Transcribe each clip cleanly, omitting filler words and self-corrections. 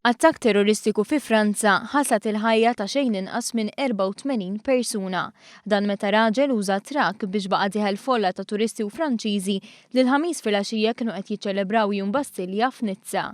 Attakk terroristiku fi Franza ħasad il-ħajja ta' xejn inqas minn 84 persuna. Dan meta raġel uża trakk biex baqa' dieħel folla ta' turisti u Franċiżi li l-Ħamis filgħaxija kienu qed jiċċelebraw Jum Bastilja f'Nizza.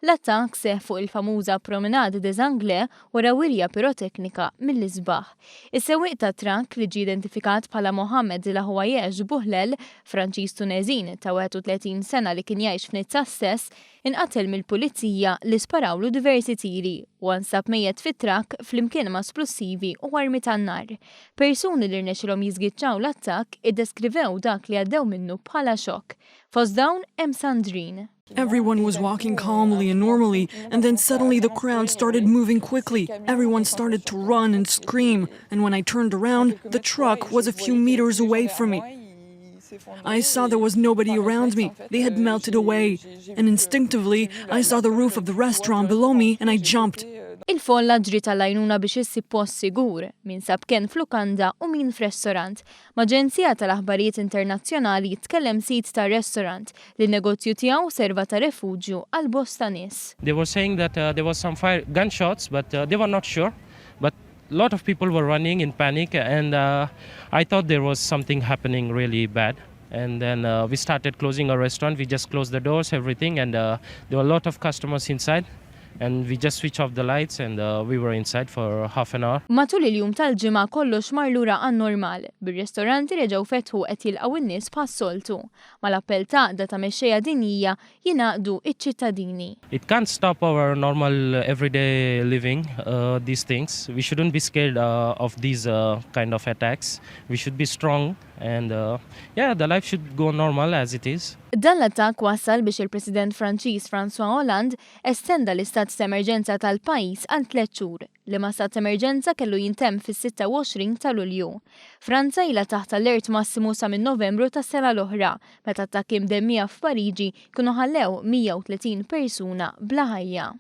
L-attakk seħħ fuq il-famuża Promenade des Anglais wara wirja piroteknika mill-isbaħ. Is-sewwieq tat-trakk, li ġie identifikat bħala Mohamed Lahouaiej Bouhlel, Franċiż Tuneżin ta' 31 sena li kien jgħix f'Nizza stess, inqatel mill-pulizija li sparawlu diversi tiri. Huwa nstab mejjet fit-trakk flimkien ma' splussivi u armi tan-nar. Persuni li rnexxilhom jiżgiċċaw l-attakk iddeskrivew dak li għaddew minnu bħala xokk. Fost dawn hemm Sandrine. Everyone was walking calmly and normally, and then suddenly the crowd started moving quickly. Everyone started to run and scream, and when I turned around, the truck was a few meters away from me. I saw there was nobody around me. They had melted away. And instinctively, I saw the roof of the restaurant below me and I jumped. Il-folla ġriet għall-għajnuna biex issib post sigur, min sab kenn f'lukanda u min f'restorant. M'aġenzija tal-aħbarijiet internazzjonali tkellem sid ta' restorant li n-negozju tiegħu serva ta' refuġju għal bosta nies. They were saying that there was some fire gunshots, but they were not sure. But a lot of people were running in panic, and I thought there was something happening really bad. And then we started closing our restaurant. We just closed the doors, everything, and there were a lot of customers inside. And we just switched off the lights and we were inside for half an hour. Matul il-jum tal-Ġimgħa kollox mar lura għan-normal, bir-ristoranti reġgħu fetħu qed jilqgħu n-nies bħas-soltu. Mal-appell ta' ta' mexxejja dinjija jingħaqdu iċ-ċittadini. It can't stop our normal everyday living, these things. We shouldn't be scared of these kind of attacks. We should be strong and yeah, the life should go normal as it is. Dan l-attakk wassal biex il-President Franċiż François Hollande estenda l-istat ta' emerġenza tal-pajjiż għal 3 xhur li ma stat emerġenza kellu jintemm fis-26 ta' Lulju. Franza ilha taħt allert massimu sa minn Novembru tas-sena l-oħra, meta attakki mdemmija f'Pariġi kienu ħallew 130 persuna bla ħajja.